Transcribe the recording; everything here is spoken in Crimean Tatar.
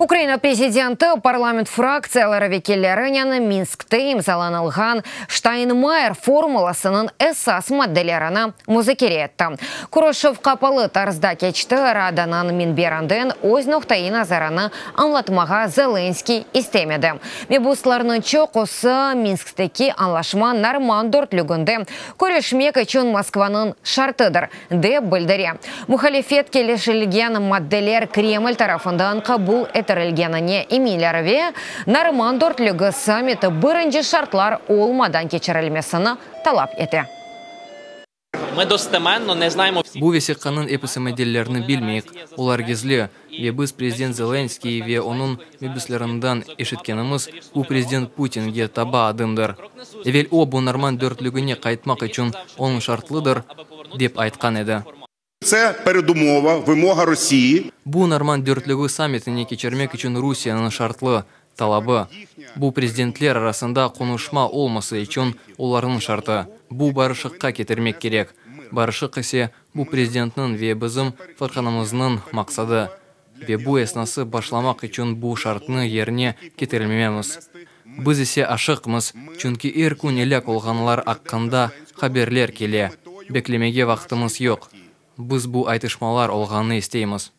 Ukraina prezidenti parlament fraktsiyaları vekillerinen Minskte imzalanılğan Ştaynmayyer formulasınıñ esas maddelerini muzakere etti. Körüşüv qapalı tarzda keçti, Radanıñ minberinden öz noqtaiy-nazarını añlatmağa Zelenskıy istemedi. Mebuslarnıñ çoqusı Minskteki añlaşma Normand dörtlüginde körüşmek içün Moskvanıñ şartıdır, dep bildire. Muhalifet kelişilgen maddeler Kreml tarafından qabul etirilgenine eminler ve Normand dörtlügi sammiti birinci şartlar olmadan keçirilmesini talap ete. Bu vesiqanıñ episi maddelerini bilmeyik, olar gizli. Ve biz prezident Zelenskıy ve onıñ mebüslerinden eşitkenimiz, bu prezident Putinge taba adımdır. Evel o, bu Normand dörtlügine qaytmaq içün onıñ şartlıdır, dep aytqan edi. Tse peredumova, vımoga Rosii. Bu Normand dörtlügi sammitini keçirmek içün Rusiyeniñ şartlı talabı. Bu prezidentler arasında qonuşma olması içün olarnıñ şartı. Bu barışıqqa ketirmek kerek. Barışıq ise, bu prezidentniñ ve bizim fırqanımıznıñ maqsadı. Ve bu esnası başlamaq içün bu şartnı yerine ketirmemiz. Biz ise aşıqmız, çünki er kün elâk olğanlar aqqında haberler kele. Beklemege vaqtımız yoq. Biz bu aytışmalar olğanını isteymiz.